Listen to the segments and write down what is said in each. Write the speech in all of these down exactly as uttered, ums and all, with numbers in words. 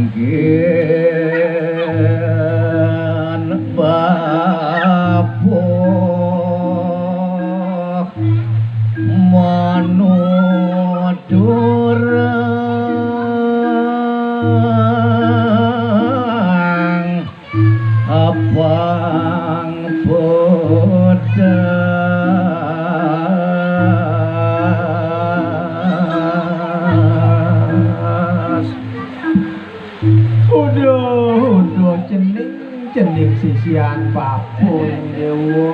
Yen babuh manuturang abang bodas. Uduh, uduh, cening, cening sisian bapa ning dewa.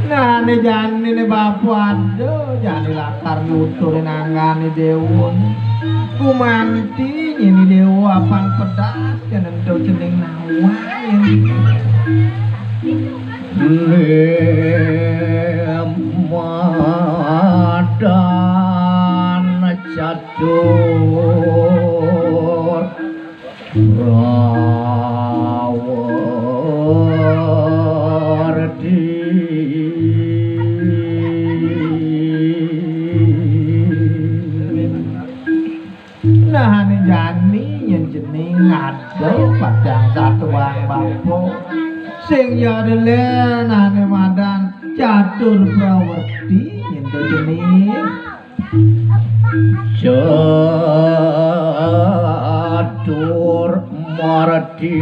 Nah, ne jani ne bapa ada, jani lakar nuturin anggane dewa. Gumanti nyeni dewa apang pedas, yen ento cening nawang. Ning madan catur prawerti. Nah, ane jani yen cening ada padang satuang bapa. Sing ya delen ane madan catur prawerti yen to cening. Catur marti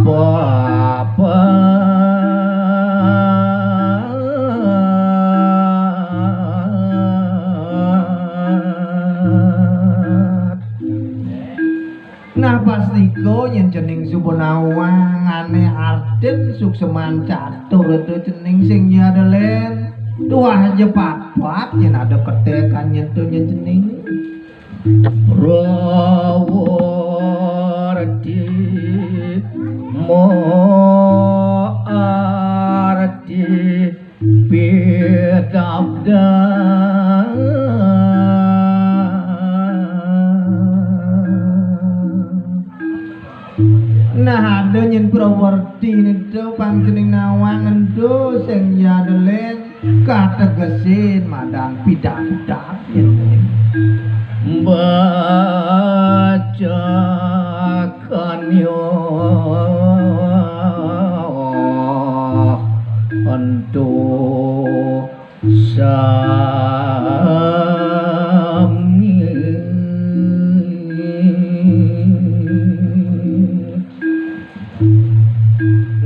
papat. Nah, pas nika yen cening suba nawang ane artin sukseman catur to cening sing ya delen. Tuah ja papat yen ada ketekan yen to yen cening. Rawarti maarti pidabdab. Nah, ada nyen prawerti nito pang cening nawang ento sing ya delen kategesin madan pidabdab yen cening. Baca kanya ento sami.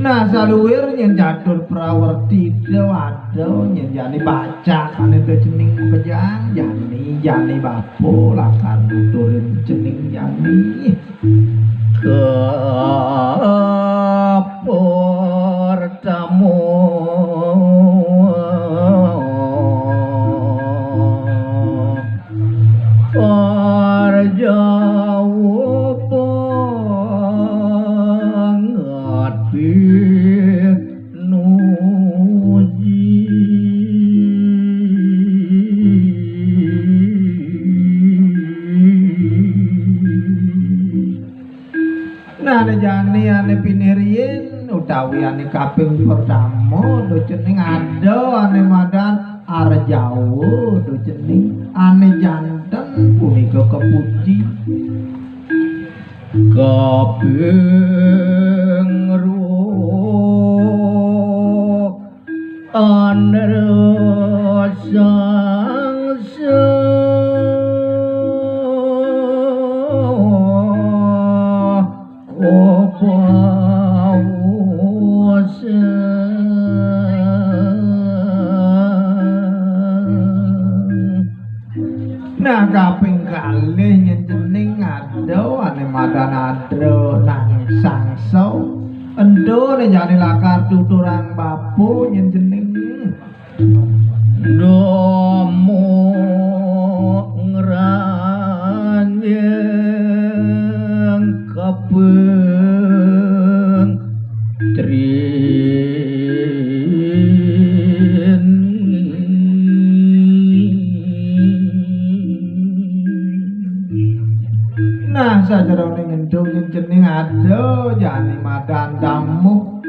Nah, saluir nyen catur prawerti dewada nyen jani bacakane to cening pejang, jani, jani bapa lakar nuturin cening jani. Kapertama arjawa banget pinuji. Nah, ane jani ane pinih riin utawi ane kaping pertama do cening ada ane madan arjawa do cening ane janten punika kepuji. Kaping ruh Andra sangsa kopawasa. Nah, kaping kalih nyen cening ada ane madan adra nang sangsa. Ento ne jani lakar tuturang bapa nyen cening. Domo ngranjing kaping trin. Nah, sajeroning ento nyen cening ada jani madan damuh.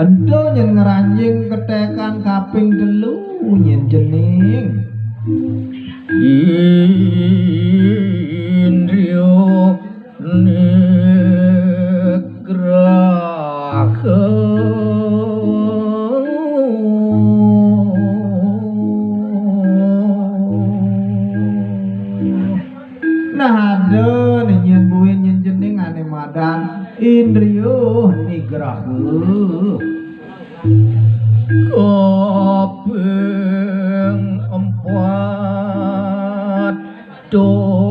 Ento nyen ngranjing ketekan kaping telu nyen cening. Indriyo nigraha. Kaping empat, topan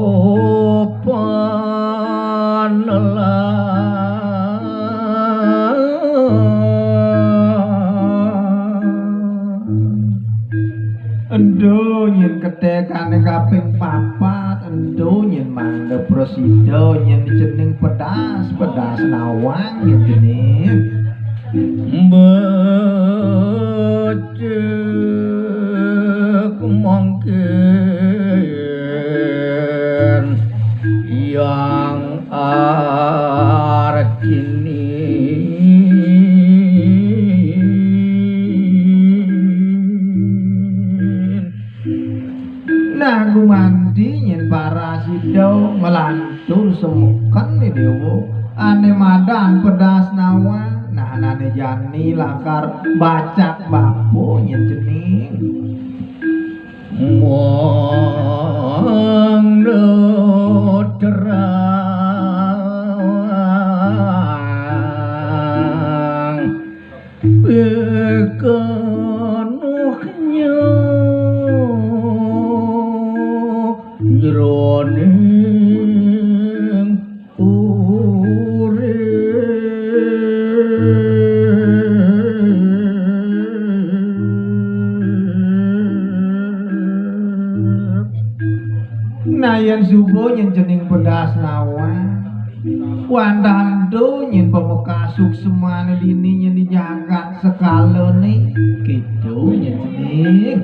lah. Ento nyén ketekane kaping papat, ento nyén mangda prasida nyén cening pedas, pedas nawang nyén cening. Becik mangkin yang artini. Nah, gumanti nyén parasida nglantur semeken, Déwa. Ané madan pedas nawang. Nah, anané jani lakar bacak bapa nyén cening. Mangda terang pikanuhnya jroning urip. Nah, yén suba nyén cening pedas nawang, wantah ento nyén pamekas suksmané dini nyén di jagat sekalané, kéto nyén cening.